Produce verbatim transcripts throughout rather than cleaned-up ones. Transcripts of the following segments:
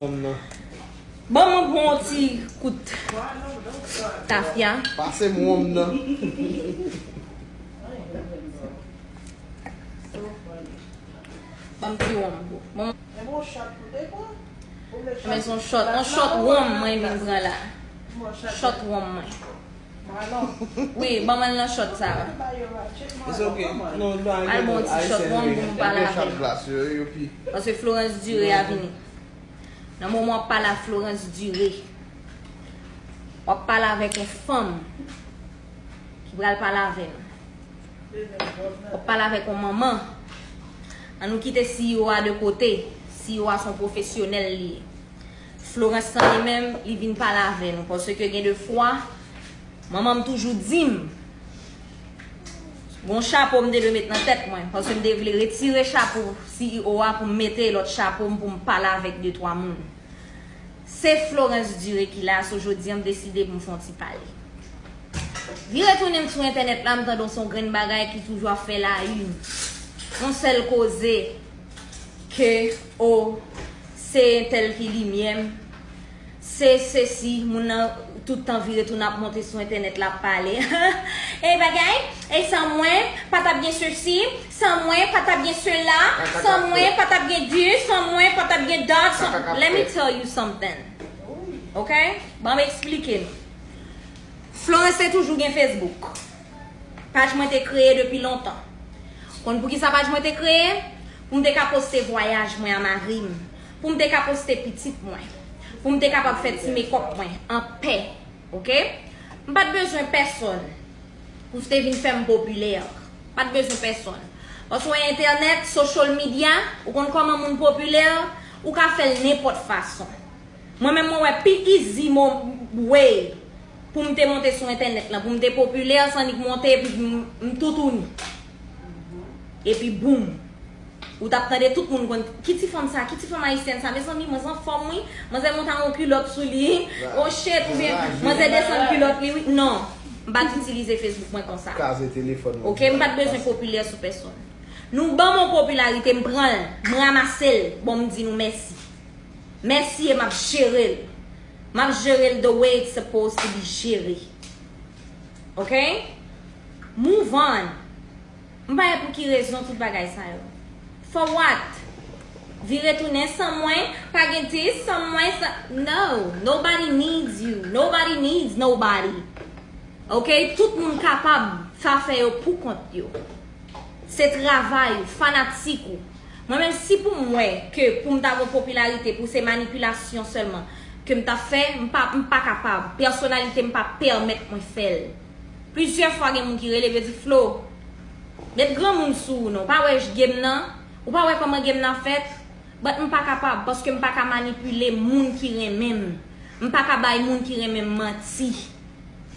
Wonm nan. Ban mwen pran yon ti kout tafya. Pase m wonm nan. Ban m ti wonm, bro. Ban m... Men se yon shot, yon shot wonm mwen vin pran la. Shot wonm mwen. Wi, ban mwen nan shot sa. It's okay. Non, non, al bon ti shot wonm pou m pale avè l. Paske Florence Duré a vini. Nan moman w ap pale a Florence Duré, w ap pale avèk yon fanm ki pral pale avè nou. W ap pale avèk yon manman. An nou kite C E O a de kote. C E O a se yon pwofesyonèl li ye. Florence lan li menm, li vin pale avè nou. Paske gen de fwa, manman m toujou di m, gon chapo m te dwe met nan tèt mwen. Paske m te vle retire chapo C E O a pou m mete lòt chapo m pou m pale avèk de twa moun. Se Florence Duré ki la, so jodi a m deside pou m fè yon ti pale. Vire tounen m sou entènèt la, m tande yon grenn bagay ki toujou ap fè la une. Yon sèl koze ke, o, se entèl ki limyè m, se sesi, moun nan tout tan vire tounen ap monte sou entènèt la ap pale. E bagay, e san mwen, pa t ap gen sesi, san mwen, pa t ap gen sela, san mwen, pa t ap gen dis, san mwen, pa t ap gen dat, san... Let me tell you something. Ok? Ban m eksplike nou. Florence te toujou gen Facebook. Paj mwen te kreye depi lontan. Konn poukisa paj mwen te kreye? Pou m te ka poste vwayaj mwen a mari m. Pou m te ka poste pitit mwen. Pou m te kapab fè ti mekòp mwen anpè. Ok? M pa t bezwen pèsonn pou te vin fè m popilè. M pa t bezwen pèsonn. Paske entènèt, social media, ou konn kòman moun popilè, ou ka fè l nenpòt fason. Mwen menm, mwen wè pi easy mo-, way pou m te monte sou entènèt lan, pou m te popilè, se annik monte epi m, m toutouni. Epi boum. Ou t ap tande tout moun konn, "Ki ti fanm sa? Ki ti fanm ayisyèn sa?" Mezanmi, manzè anfòm wi. Manzè monte yon kilòt sou li. Oh shit, oubyen manzè desann kilòt li wi. Non. M pa t itilize Facebook mwen konsa. Kraze telefòn mwen. Ok, m pa t bezwen popilè sou pèsonn. Nou ban m yon popilarite, m pran l, m ranmase l. Bon, m di nou mèsi. Mèsi e m ap jere l. M ap jere l the way it's supposed to be jere. Ok? Move on. M pa wè pou ki rezon tout bagay sa yo. For what? Vire tounen san mwen, pa gen dis, san mwen, san... No, nobody needs you. Nobody needs nobody. Ok? Tout moun kapab fè afè yo pou kont yo. Se travay ou, fanatik ou. Mwen menm, si pou m wè ke pou m ta gen popilarite, pou se manipilasyon sèlman ke m t ap fè, m pa, m pa kapab. Pèsonalite m pa pèmèt mwen fè l. Plizyè fwa gen moun ki rele m, yo di, "Flo, met granmoun sou ou non. Ou pa wè game nan? Ou pa wè kòman game nan fèt?" But m pa kapab, paske m pa ka manipile moun ki renmen m. M pa ka bay moun ki renmen m manti.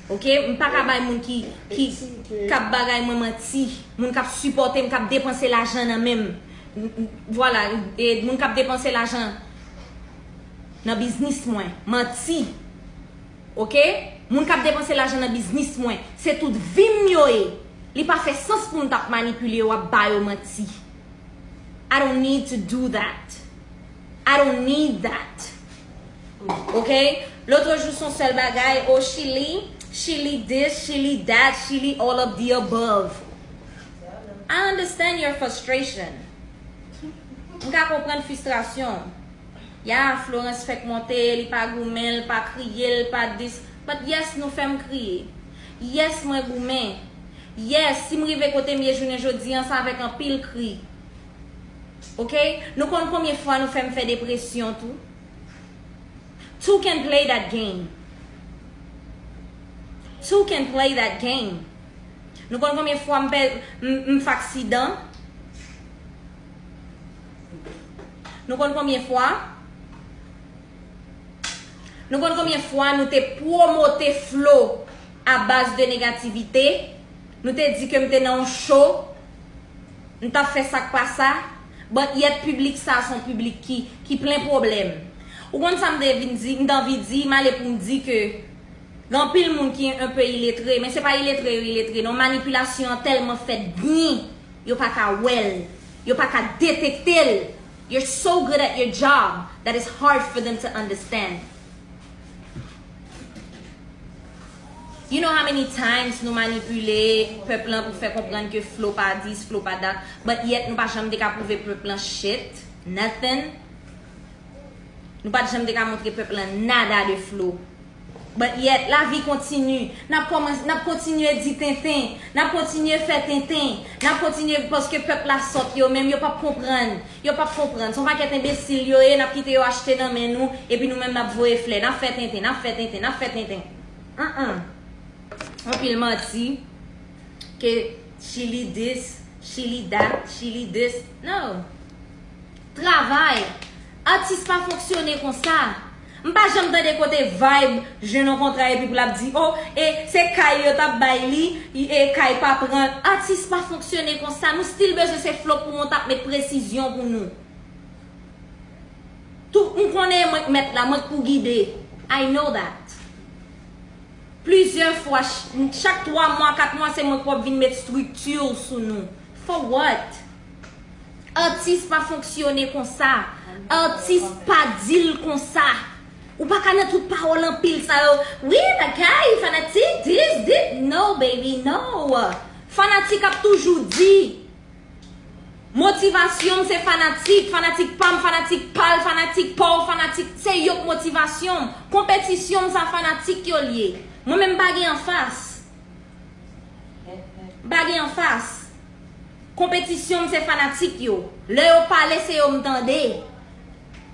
Ok? M pa ka bay moun ki, ki, k ap bagay mwen manti. Moun k ap sipòte m, k ap depanse lajan nan men m. M, m, vwala, e moun k ap depanse lajan nan biznis mwen. Manti. Ok? Moun k ap depanse lajan nan biznis mwen, se tout vi m yo ye. Li pa fè sans pou m t ap manipile yo, ap ba yo manti. I don't need to do that. I don't need that. Ok? Lòt jou, se yon sèl bagay, oh, she li, she li this, she li that, she li all of the above. I understand your frustration. M ka konprann fristrasyon w. Ya, Florence fèk monte, li pa goumen, li pa kriye, li pa dis. But yes, nou fè m kriye. Yes, mwen goumen. Yes, si m rive kote m ye jounen jodi an, se avèk anpil kri. Ok? Nou konn konbyen fwa nou fè m fè depresyon tou? Two can play that game. Two can play that game. Nou konn konbyen fwa m pè-, m, m fè aksidan? Nou konn konbyen fwa? Nou konn konbyen fwa nou te pwomote Flo a baz de negativite? Nou te di ke m te nan yon show, m t ap fè sa k pa sa, but yet piblik sa se yon piblik ki, ki plen pwoblèm. Ou konn sa m te vin di, m t anvi di, m ale pou m di ke gen anpil moun ki enpe iletre, men se pa iletre yo iletre non, manipilasyon an tèlman fèt byen, yo pa ka wè l, yo pa ka detekte l. You're so good at your job that it's hard for them to understand. You know how many times nou manipile pèp lan pou fè konprann ke Flo pa this, Flo pa that, but yet nou pa janm te ka pwouve pèp lan shit, nothing. Nou pa t janm te ka montre pèp lan nada de Flo. But yet, lavi kontini. N ap kòmanse, n ap kontinye di tenten. N ap kontinye fè tenten. N ap kontinye paske pèp la sòt yo menm, yo p ap konprann. Yo p ap konprann. Se yon pakèt enbesil yo ye, n ap kite yo achte nan men nou, epi nou menm n ap voye flè. N ap fè tenten, n ap fè tenten, n ap fè tenten. Anhan. Anpil manti. Ke Chili this, Chili that, Chili this. No. Travay. Atis pa fonksyone konsa. M pa janm tande kote Vibe jwenn yon kontra epi pou l ap di, oh, e se kay yo t ap bay li, e kay pa pran. Atis pa fonksyone konsa. Nou still bezwen se Flo pou mwen t ap met presizyon pou nou. Tout, m konnen mwen k mèt la, mwen k pou gide. I know that. Plizyè fwa, ch- chak twa mwa, kat mwa, se mwen k pwòp vin met strikti sou nou. For what? Atis pa fonksyone konsa. Atis pa deal konsa. Ou pa ka nan tout pawòl anpil sa yo. Wi, bagay, fanatik, this, this. No, baby, no. Fanatik ap toujou di. Motivasyon m se fanatik, fanatik pa m, fanatik pa l, fanatik pa w, fanatik, se yo k motivasyon m. Konpetisyon m sa fanatik yo l ye. Mwen menm m pa gen anfas. M pa gen anfas. Konpetisyon m se fanatik yo. Lè yo pale se yo m tande.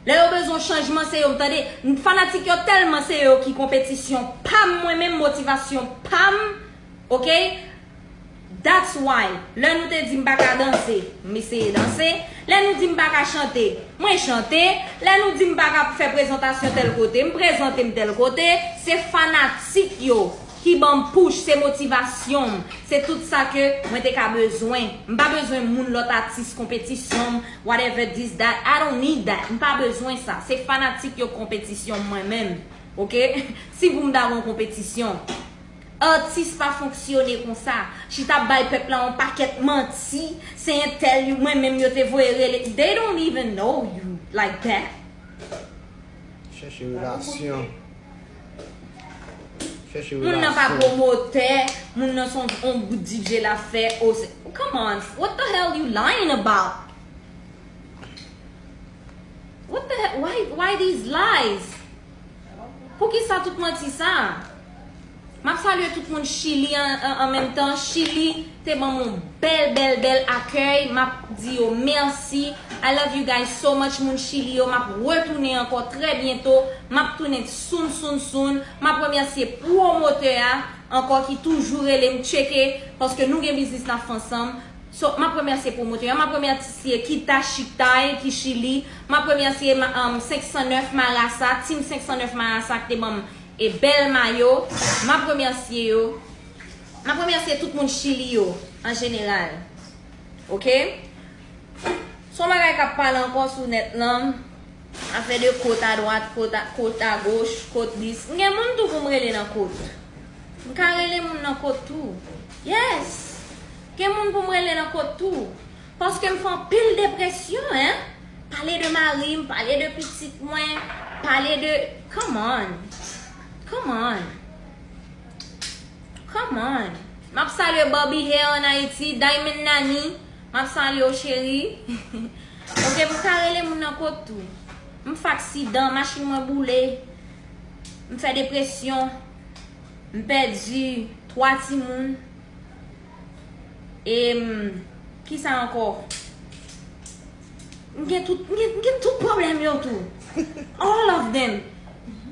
Lè yo bezwen chanjman se yo m tande. Fanatik yo tèlman se yo ki konpetisyon pa m, mwen menm motivasyon pa m. Ok? That's why, lè nou te di m pa ka danse, m eseye danse. Lè nou di m pa ka chante, mwen chante. Lè nou di m pa ka fè prezantasyon tèl kote, m prezante m tèl kote. Se fanatik yo ki ban m push, se motivasyon m. Se tout sa ke mwen te ka bezwen. M pa bezwen moun lòt atis konpetisyon m, whatever this, that. I don't need that. M pa bezwen sa. Se fanatik yo konpetisyon m mwen menm. Ok? Si pou m ta gon konpetisyon. Atis pa fonksyone konsa. Chita bay pèp la yon pakèt manti. Se entèl yo, mwen menm yo te voye rele. They don't even know you like that. Chèche relasyon. Chèche relasyon. Moun nan pa pwomotè. Moun nan se yon, yon bout D J l ap fè. Oh, se, come on. What the hell you lying about? What the hell? Why, why these lies? Poukisa tout manti sa? M ap salye tout moun Chili an, an, an menm tan. Chili te ban m yon bèl, bèl, bèl akèy. M ap di yo mèsi. I love you guys so much, moun Chili yo. M ap retounen ankò trè byento. M ap tounen soon, soon, soon. M ap remèsye pwomotè a ankò ki toujou rele m tcheke paske nou gen biznis n ap fè ansanm. So, m ap remèsye pwomotè a, m ap remèsye Kita Chiktay ki Chili, m ap remèsye ma- um, senk san nèf Marasa, Team senk san nèf Marasa ki te ban m e bèl mayo. M ap remèsye yo. M ap remèsye tout moun Chili yo, an jeneral. Ok? Se yon bagay k ap pale ankò sou nèt lan. Afè de kot adwat, kot a, kot agoch, kot dis. M gen moun tou pou m rele nan kot. M ka rele moun nan kot tou. Yes! Gen moun pou m rele nan kot tou. Paske m fè anpil depresyon, en. Pale de mari m, pale de pitit mwen, pale de, come on. Come on. Come on. M ap salye Barbie Hair an Ayiti, Diamond Nani. M ap salye w, cheri. Ok, m ka rele moun nan kot tou. M fè aksidan, machin mwen boule. M fè depresyon. M pèdi twa timoun. E m, kisa ankò? M gen tout, m gen, m gen tout pwoblèm yo tou. All of them.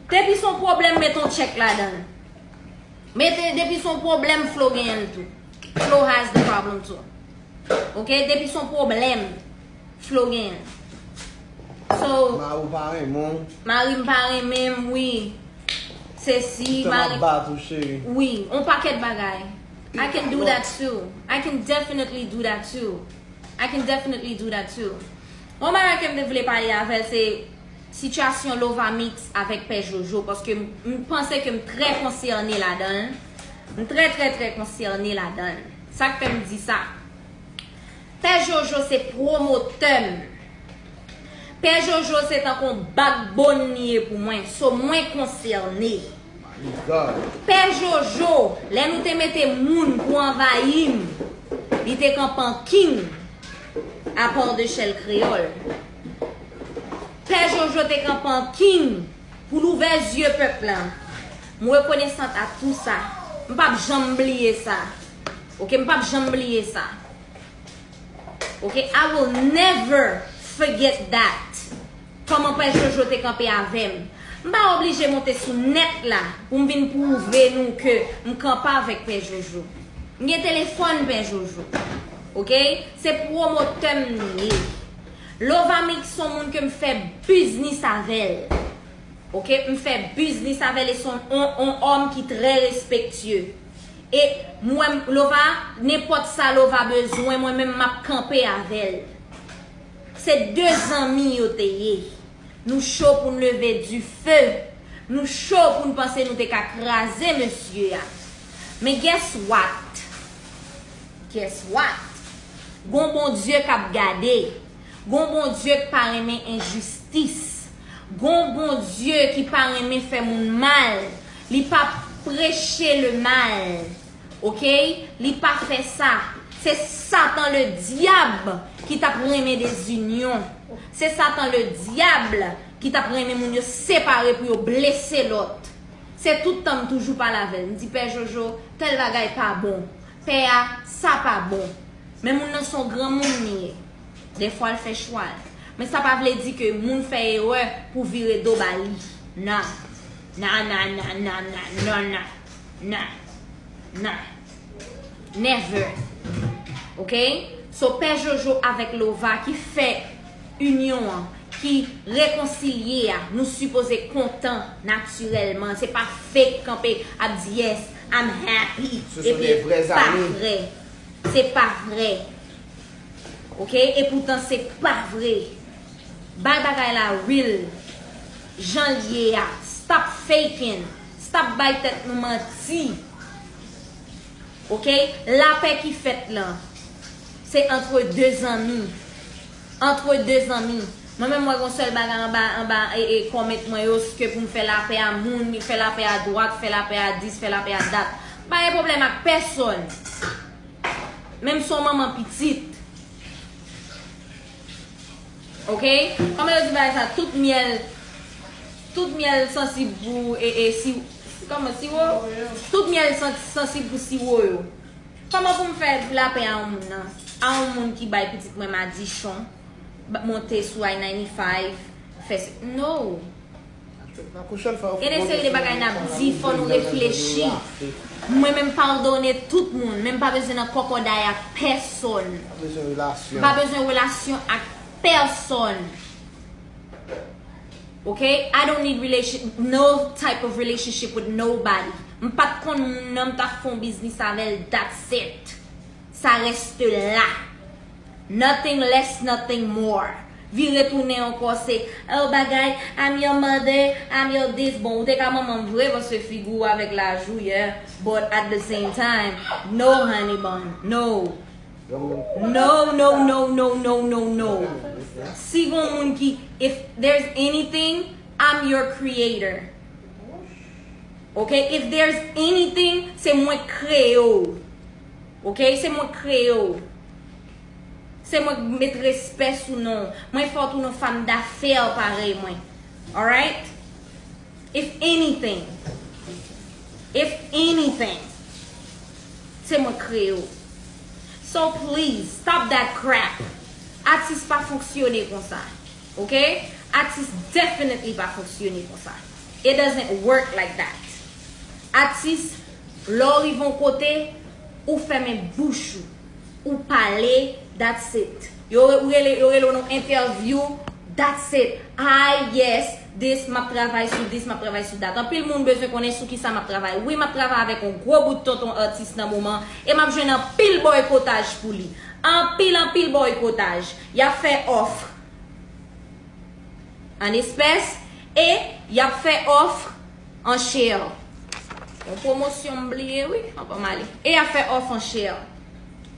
Depi se yon pwoblèm, met yon tchèk ladan l. Mete, depi se yon pwoblèm, Flo genyen l tou. Flo has the problem too. Ok? Depi se yon pwoblèm, Flo genyen l. So, mari w pa renmen w. Mari m pa renmen m, wi. Sesi, mari. Fè m ap bat ou, cheri. Wi, yon pakèt bagay. I can do that too. I can definitely do that too. I can definitely do that too. Yon bagay ke m te vle pale avè l, se sitiyasyon Lovamix avèk Pè Jojo, paske m, m panse ke m trè konsène ladan l. M trè, trè, trè konsène ladan l. Sa k fè m di sa? Pè Jojo se pwomotè m. Pè Jojo se tankou yon backbone li ye pou mwen, so mwen konsène. Pè Jojo, lè nou te mete moun pou anvayi m, li te kanpe an king, apart de Shell Creole. Pè Jojo te kanpe an king pou l ouvè zye pèp la. M rekonesan a tou sa. M p ap janm bliye sa. Oke, m p ap janm bliye sa. Oke, I will never forget that. Kòman Pè Jojo te kanpe avè m. M pa oblije monte sou nèt la pou m vin pwouve nou ke m kanpe avèk Pè Jojo. M gen telefòn Pè Jojo. Oke? Se pwomotè m li ye. Lova Mix se yon moun ke m fè biznis avè l. Oke? M fè biznis avè l e se yon, yon, yon òm ki trè respektye. E mwen, Lova, nenpòt sa Lova bezwen, mwen menm m ap kanpe avè l. Se de zanmi yo te ye. Nou cho pou n leve dife. Nou cho pou n panse nou te ka kraze mesye a. Men guess what? Guess what? Gon Bondye k ap gade. Gon Bondye k pa renmen enjistis. Gon Bondye ki pa renmen fè moun mal. Li pa preche le mal. Oke? Li pa fè sa. Se Satan le dyab ki t ap renmen dezinyon. Se Satan le dyab ki t ap renmen moun yo separe pou yo blese lòt. Se tout tan m toujou pale avè l. M di, "Pè Jojo, tèl bagay pa bon. Pè a, sa pa bon." Men moun nan se yon granmoun li ye. Dèfwa l fè chwa l. Men sa pa vle di ke moun fè erè pou vire do ba li. Nan. Nan, nan, nan, nan, nan, nan, nan. Nan. Nan. Never. Oke? So, Pè Jojo avèk Lova ki fè inyon an, ki rekonsilye a, nou sipoze kontan natirèlman. Se pa fake kanpe ap di, "Yes, I'm happy." Epi pa vre. Se pa vre. Oke? E poutan se pa vre. Bay bagay la real. Jan l ye a. Stop faking. Stop bay tèt nou manti. Oke? Lapè ki fèt lan, se antre de zanmi. Antre de zanmi. Mwen menm, mwen gon sèl bagay anba, anba e, e kòmèt mwen yo, se ke pou m fè lapè a moun, fè lapè a dwat, fè lapè a dis, fè lapè a dat. M pa gen pwoblèm ak pèsòn. Menm si w manman pitit. Oke? Kòman yo di bagay sa? Tout myèl, tout myèl sansib pou, e, e, si, kòman, siwo? Tout myèl san-, sansib pou siwo yo. Kòman pou m fè lapè a yon moun nan? A yon moun ki bay pitit mwen madichon, ba-, monte sou I ninety-five, fè se, no. Gen de seri de bagay n ap di, fò nou reflechi. Mwen menm padone tout moun, men m pa bezwen nan kòkòday ak pèsòn. M pa bezwen relasyon ak pèsòn. Oke? I don't need relation, no type of relationship with nobody. M pa t konn moun nan, m t ap fè yon biznis avè l, that's it. Sa reste la. Nothing less, nothing more. Vire tounen ankò se, oh bagay, I'm your mother, I'm your this. Bon, ou te ka manman m vre, paske figi w avèk laj ou, yeah. But at the same time, no, honey bun, no. No, no, no, no, no, no, no. Si gon moun ki, if there's anything, I'm your creator. Ok? If there's anything, se mwen kreye w. Ok? Se mwen kreye w. Se mwen k met respè sou non w. Mwen fè w tounen yon fanm dafè parèy mwen. Alright? If anything, if anything, se mwen kreye w. So please, stop that crap. Atis pa fonksyone konsa. Ok? Atis definitely pa fonksyone konsa. It doesn't work like that. Atis, lè w rive yon kote, ou fèmen bouch ou. Ou pale, that's it. Yo, ou rele, yo rele w nan entèvyou, that's it. Ay, yes, this, m ap travay sou this, m ap travay sou that. Anpil moun bezwen konnen sou kisa m ap travay. Wi, m ap travay avèk yon gwo bout tonton atis nan moman, e m ap jwenn anpil bòykotaj pou li. Anpil, anpil bòykotaj. Y ap fè òf an espès e y ap fè òf an share. Yon pwomosyon m bliye, wi, anvan m ale. E y ap fè òf an share.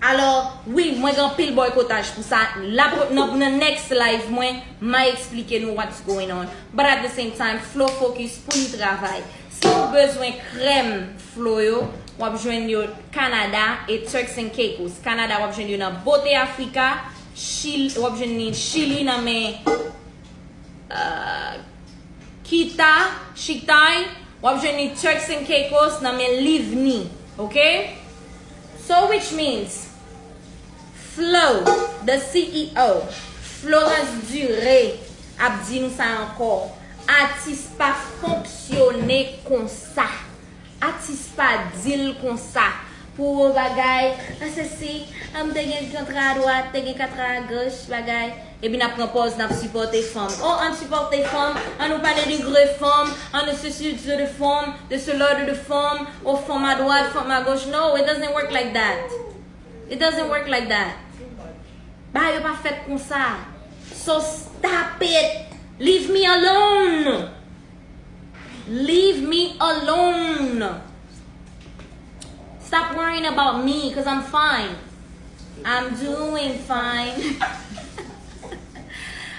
Alò, wi, mwen gen anpil bòykotaj pou sa. La, nan, nan next live mwen, m a eksplike nou what's going on. But at the same time, Flo focus pou li travay. Si w bezwen krèm Flo yo, w ap jwenn yo Kanada e Turks and Caicos. Kanada, w ap jwenn yo nan Bote Africa, Chili, w ap jwenn li Chili nan men, uh, Kita, Chiktay, w ap jwenn li Turks and Caicos nan men Livni, ok? So, which means, Flo, the C E O, Florence Duré, ap di nou sa ankò, atis pa fonksyone konsa. Atis pa deal konsa. Pou yo bagay, ah, sesi, ah, m te gen kontra adwat, te gen kontra agoch, bagay. Epi n ap pran pòz, n ap sipòte fanm. Oh, ann sipòte fanm, ann nou pale de gre fanm, ann nou sesi de fanm, de sela de fanm, oh, fanm adwat, fanm agoch. No, it doesn't work like that. It doesn't work like that. Bagay yo pa fèt konsa. So stop it. Leave me alone. Leave me alone. Stop worrying about me, 'cause I'm fine. I'm doing fine.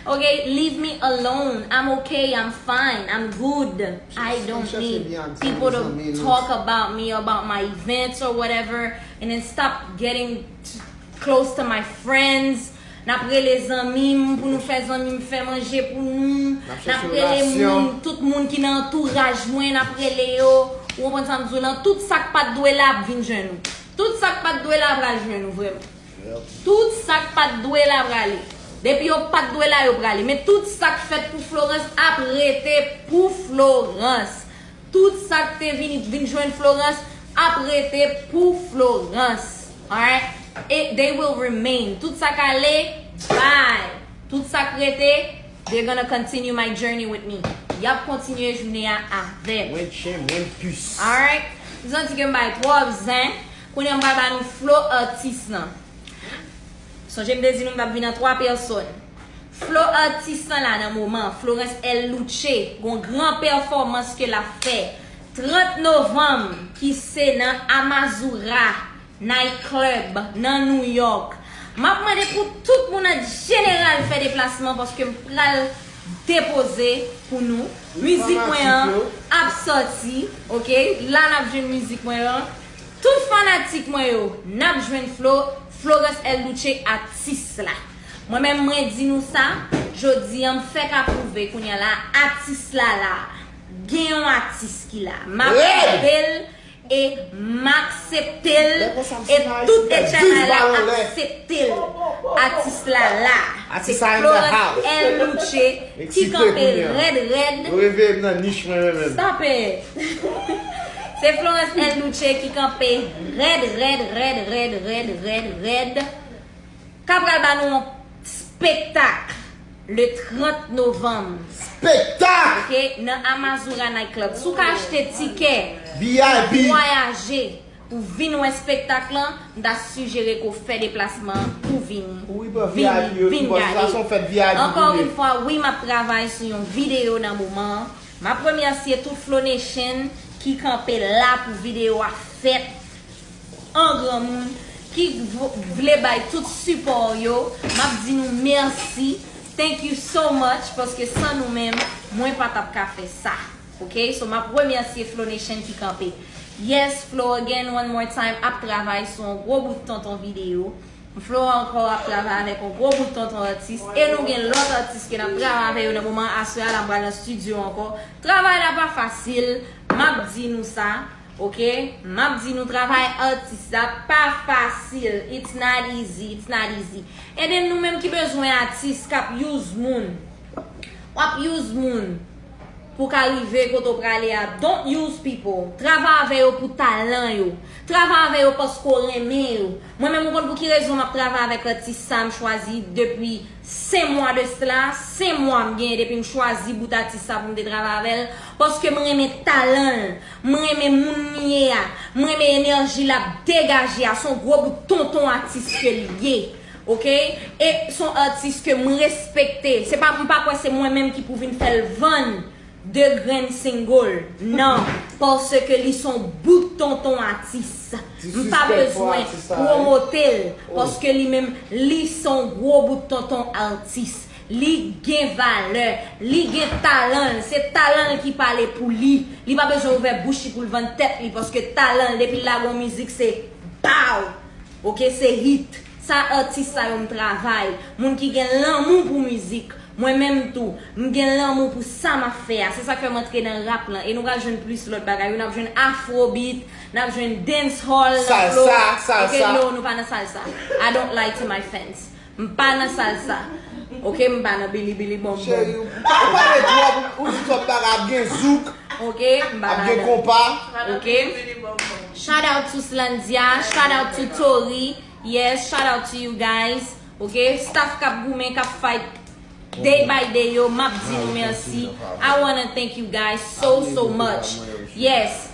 Okay, leave me alone. I'm okay. I'm fine. I'm good. I don't need people to talk about me, about my events or whatever, and then stop getting t- close to my friends. N ap rele zanmi m pou nou fè zanmi m fè manje pou nou. N ap rele moun, tout moun ki nan antouraj mwen, n ap rele yo. Ou konprann sa m di w lan? Tout sa k pa t dwe la ap vin jwenn ou. Tout sa k pa t dwe la pral jwenn ou, vrèman. Tout sa k pa t dwe la prale. Depi yo pa t dwe la, yo prale. Men tout sa k fèt pou Florence ap rete pou Florence. Tout sa k te vin, vin jwenn Florence ap rete pou Florence. Alright? E they will remain. Tout sa k ale, bye. Tout sa k rete, they're gonna continue my journey with me. Y ap kontinye jounen an avè m. Mwen chen, mwen pis. Alright? Zanti ke m bay twòp zen. Kounye a m pral ba nou Flo atis lan. Sonje m te di nou m t ap vin an twa pèsòn. Flo atis lan la nan moman, Florence L Louche, gon gran pèfòmans ke l ap fè trant novanm, ki se nan Amazura Night Club nan New York. M ap mande pou tout moun an jeneral fè deplasman paske m pral depoze pou nou. Mizik mwen an ap sòti, ok? La n ap jwenn mizik mwen an. Tout fanatik mwen yo, n ap jwenn Flo, Florence L Louche atis la. Mwen menm mwen di nou sa, jodi an m fèk apwouve kounye a la, atis la la. Gen yon atis ki la. M apwouve l e m aksepte l e tout H M I la aksepte l. Atis la la. Se Florence L Louche ki kanpe rèd rèd. Yo reveye m nan nich mwen menm. Stop it. Se Florence L Louche ki kanpe rèd rèd rèd rèd rèd rèd rèd. K ap pral ba nou yon spektak le trant novanm. Spektak! Ok, nan Amazura Night Club. Si w ka achte tikè, V I P, pou vwayaje, pou vin wè spektak lan, m ta sijere ke w fè deplasman pou vini. Vini, vin gade. Ankò yon fwa, wi, m ap travay sou yon videyo nan moman an. M ap remèsye tout Flo Nation ki kanpe la pou videyo a fèt an granmoun, ki v- vle bay tout sipò yo. M ap di nou mèsi. Thank you so much, paske san nou menm, mwen pa t ap ka fè sa. Ok? So, m ap remèsye Flo Nation ki kanpe. Yes, Flo again, one more time, ap travay sou yon gwo bout tonton videyo. Flo ankò ap travay avèk yon gwo bout tonton atis. E nou gen lòt atis ke n ap travay avè yo nan moman an. Aswè a la, m pral nan estidyo ankò. Travay la pa fasil, m ap di nou sa. Ok? M ap di nou, travay atis la pa fasil. It's not easy. It's not easy. And then nou menm ki bezwen atis k ap use moun. W ap use moun pou w ka rive kote w prale a. Don't use people. Travay avè yo pou talan yo. Travay avè yo paske w renmen yo. Mwen menm, ou konn pou ki rezon m ap travay avèk atis sa m chwazi depi senk mwa de sla? Senk mwa m genyen depi m chwazi bout atis sa pou m te travay avè l. Paske m renmen talan l. M renmen moun li ye a. M renmen enèji l ap degaje a. Se yon gwo bout tonton atis ke l ye. Ok? E se yon atis ke m respekte. Se pa, m pa kwè se mwen menm ki pou vin fè l vann de grenn single. Non. Paske li se yon bout tonton atis. M pa bezwen pwomote l, paske li menm, li se yon gwo bout tonton atis. Li gen valè, li gen talan l, se talan l ki pale pou li. Li pa bezwen ouvè bouch li pou l vann tèt li, paske talan l, depi l lage yon mizik, se baw! Oke, se hit. Sa atis sa yo m travay. Moun ki gen lanmou pou mizik. Mwen menm tou, m gen lanmou pou sa m ap fè a. Se sa k fè m antre nan rap lan. E nou pral jwenn plis lòt bagay wi. N ap jwenn afrobeat, n ap jwenn dancehall nan flow. Salsa, salsa. Ok, no, nou pa nan salsa. I don't lie to my fans. M pa nan salsa. Ok, m pa nan bilibili bonbon. Cheri, ou pa, ou pale twòp, ou di twòp bagay, ap gen zouk, ok, m pa ap gen konpa. Ok. Shout out to Slandia, shout out to Tori. Yes, shout out to you guys. Ok, staff k ap goumen, k ap fight day by day yo, m ap di nou mèsi. I wanna thank you guys so, so much. Yes.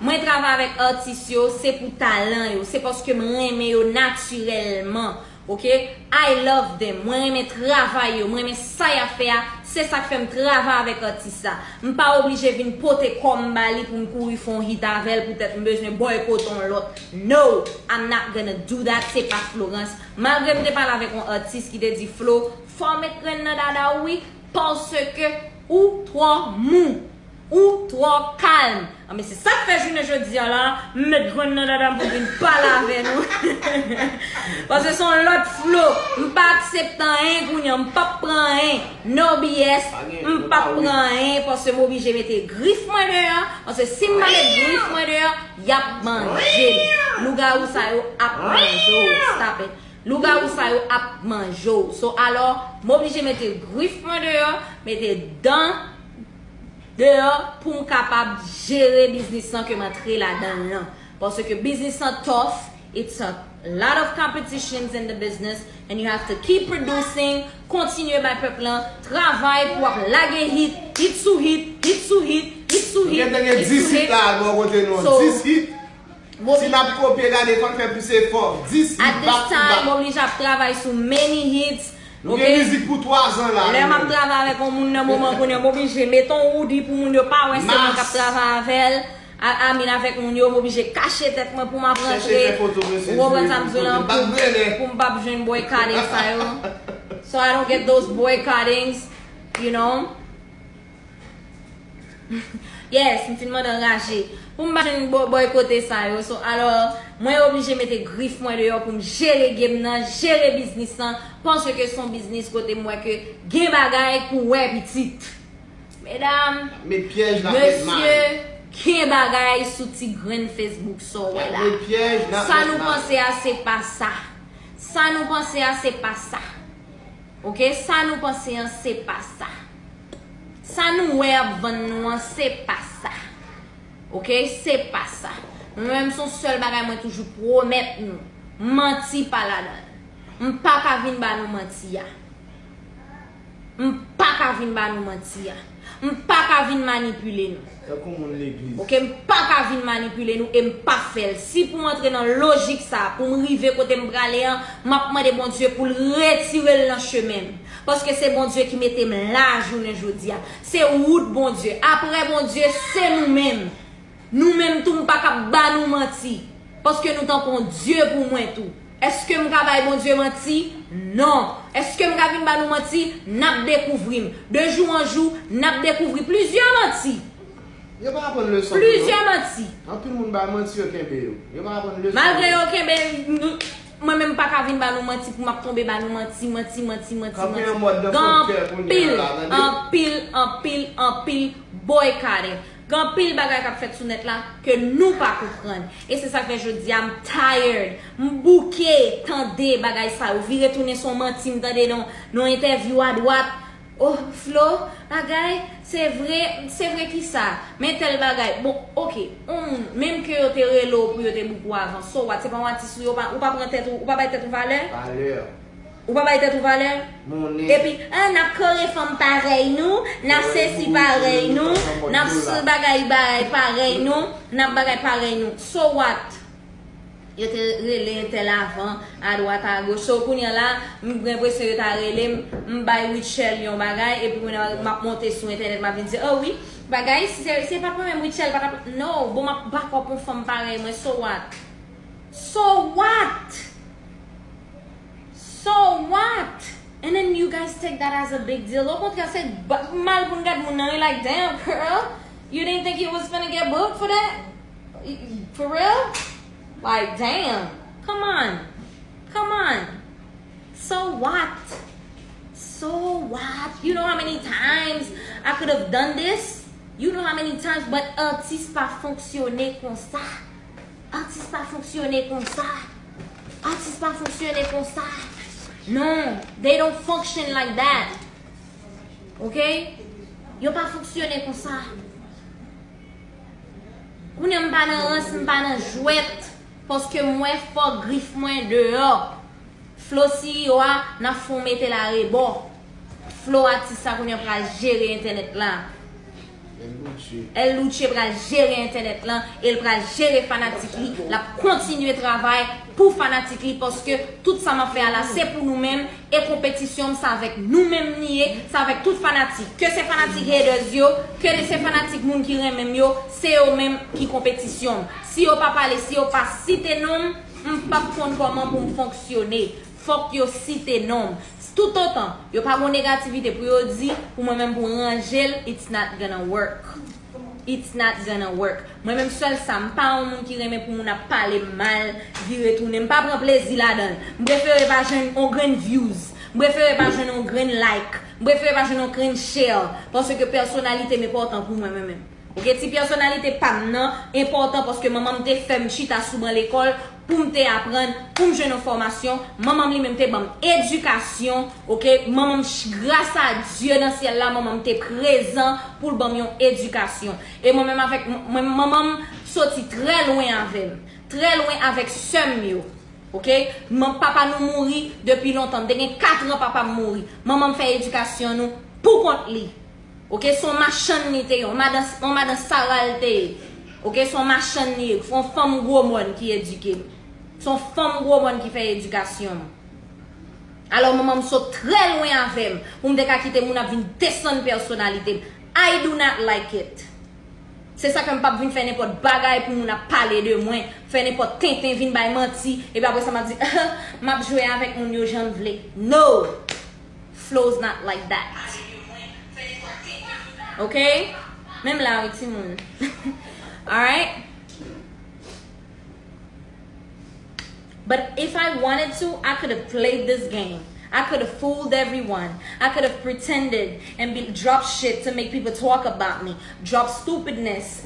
Mwen travay avèk atis yo, se pou talan yo, se paske m renmen yo natirèlman. Ok? I love them. Mwen renmen travay yo, mwen renmen sa y ap fè a, se sa k fè m travay avèk atis sa. M pa oblije vin pote kò m ba li pou m kouri fè yon hit avè l, poutèt m bezwen bòykote yon lòt. No, I'm not gonna do that, se pa Florence. Malgre m te pale avèk yon atis ki te di, Flo, fò w met grenn nan dada w wi, paske ou twò mou, ou twò kalm. Anben, se sa k fè jounen jodi a la, m met grenn nan dada m pou vin pale avè nou. Paske se yon lòt Flo. M pa aksepte anyen kounye a, m p ap pran anyen. No B S, m p ap pran anyen, paske m oblije mete grif mwen deyò. Paske si m pa met grif mwen deyò, y ap manje m. Lougawou sa yo ap manje w. Stop it. Lougawou sa yo ap manje w. So, alò, m oblije mete grif mwen deyò, mete dan deyò pou m kapab jere biznis lan ke m antre ladan l lan. Paske biznis lan tough, it's a lot of competitions in the business, and you have to keep producing, kontinye bay pèp lan travay pou w ap lage hit, hit sou hit, hit sou hit, hit sou hit, hit sou hit. Gen dis hit la bò kote nou an. So, dis hit. Si n ap kopye gade, fò n fè plis efò. Dis hit back to back. At this time, m oblije ap travay sou many hits. Nou gen mizik pou twa zan la. Lè m ap travay avèk yon moun nan moman kounye a, m oblije mete yon hoodie pou moun yo pa wè se mwen k ap travay avè l. A, I mean, avèk moun yo, m oblije kache tèt mwen pou m ap rantre. Ou konprann sa m di w lan, pou, pou m p ap jwenn boycotting sa yo. So I don't get those boycottings, you know. Yes, m fin mande anraje. Pou m pa jwenn bò-, bòykote sa yo. So, alò, mwen oblije mete grif mwen deyò pou m jere game nan, jere biznis lan, paske se yon biznis kote m wè ke gen bagay pou wè pitit. Medam, mesye, gen bagay sou ti grenn Facebook sa w wè la. Sa nou panse a, se pa sa. Sa nou panse a, se pa sa. Ok, sa nou panse an, se pa sa. Sa nou wè ap vann nou an, se pa sa. Ok, se pa sa. Mwen menm, se yon sèl bagay mwen toujou pwomèt nou. Manti pa ladan l. M pa ka vin ba nou manti a. M pa ka vin ba nou manti a. M pa ka vin manipile nou. Tankou moun legliz. Ok, m pa ka vin manipile nou e m p ap fè l. Si pou m antre nan lojik sa a, pou m rive kote m prale an, m ap mande Bondye pou l retire l nan chemen m. Paske se Bondye ki mete m la jounen jodi a. Se wout Bondye. Apre Bondye, se nou menm. Nou menm tou, m pa ka ba nou manti. Paske nou tankou yon Dye pou mwen tou. Èske m ka bay Bondye manti? Non. Èske m ka vin ba nou manti? N ap dekouvri m. De jou an jou, n ap dekouvri plizyè manti. Yo pa aprann leson tou non. Plizyè manti. Anpil moun bay manti, yo kenbe yo. Yo pa aprann leson. Malgre yo kenbe, nou, mwen menm m pa ka vin ba nou manti pou m ap tonbe ba nou manti, manti, manti, manti, manti. Gen anpil, anpil, anpil, anpil boycotting. Gen anpil bagay k ap fèt sou nèt la ke nou pa konprann. E se sa k fè jodi a m tired. M bouke tande bagay sa yo. Vire tounen se yon manti m tande nan, nan entèvyou adwat. Oh, Flo, bagay, se vre, se vre kisa? Men tèl bagay. Bon, ok, yon moun, menm ke yo te rele w pou yo te bouke w avan, so what? Se pa yon atis ou ye, ou pa, ou pa pran tèt ou, ou pa bay tèt ou valè? Valè. Ou pa bay tèt ou valè? Monnen. Epi, ah, n ap kore fanm parèy nou, n ap sesi parèy nou, n ap s-, bagay, bagay parèy nou, n ap bagay parèy nou. So what? Yo te rele entèl avan, adwat, agoch. So, kounye a la, m gen enpresyon yo ta rele m, m bay Rutshelle yon bagay, epi kounye a m ap monte sou entènèt, m ap vin di, oh wi, bagay, se, se pa t mwen menm, Rutshelle pa t ap, no, bon, m ap back up yon fanm parèy mwen, so what? So what? So what? And then you guys take that as a big deal. Okontrè, se ba- mal pou n gad moun nan. Like, damn, girl. You didn't think you was gonna get booked for that? For real? Like, damn. Come on. Come on. So what? So what? You know how many times I could have done this? You know how many times? But atis pa fonksyone konsa. Atis pa fonksyone konsa. Atis pa fonksyone konsa. Non, they don't function like that. Ok? Yo pa fonksyone konsa. Kounye a m pa nan rans, m pa nan jwèt, paske m wè fò grif mwen deyò. Flo C E O a, n ap fè w mete l arebò. Flo atis sa kounye a pral jere entènèt la. El Luche pral jere entènèt lan, e l pral jere fanatik li. L ap kontinye travay pou fanatik li, paske tout sa m ap fè a la, se pou nou menm, e konpetisyon m, se avèk nou menm li ye, se avèk tout fanatik. Ke se fanatik haters yo, ke se fanatik moun ki renmen m yo, se yo menm ki konpetisyon m. Si yo pa pale, si yo pa site non m, m p ap konn kòman pou m fonksyone. Fòk yo site non m. Toutotan yo pa gon negativite pou yo di, pou mwen menm pou ranje l, it's not gonna work. It's not gonna work. Mwen menm sèl sa, m pa yon moun ki renmen pou moun ap pale m mal, vire tounen. M pa pran plezi ladan l. M prefere pa jwenn yon grenn views. M prefere pa jwenn yon grenn like. M prefere pa jwenn yon grenn share. Paske pèsonalite m enpòtan pou mwen, mwen menm. Ok, ti pèsonalite pa m nan enpòtan paske manman m te fè m chita sou ban lekòl pou m te aprann, pou m jwenn yon fòmasyon. Manman m li menm te ban m edikasyon, ok? Manman m, ch- gras a Dye nan syèl la, manman m te prezan pou l ban m yon edikasyon. E mwen menm avèk, mwen, manman m soti trè lwen avè m, trè lwen avèk sè m yo, ok? Man, papa nou mouri depi lontan, m te gen kat an papa m mouri. Manman m fè edikasyon nou pou kont li. Ok, se yon machann li te ye, yon madan, yon madan Sara l te ye. Ok, se yon machann li ye, se yon fanm gwo mòn ki edike m. Se yon fanm gwo mòn ki fè edikasyon m. Alò, manman m sot trè lwen avè m, pou m te ka kite moun ap vin desann pèsonalite m. I do not like it. Se sa fè m p ap vin fè nenpòt bagay pou moun ap pale de mwen, fè nenpòt tenten, vin bay manti, epi apre sa m ap di, m ap jwe avèk moun yo jan m vle. No! Flo's not like that. Ok? Menm la, wi, timoun. Alright? But if I wanted to, I could have played this game. I could have fooled everyone. I could have pretended and be, drop shit to make people talk about me. Drop stupidness.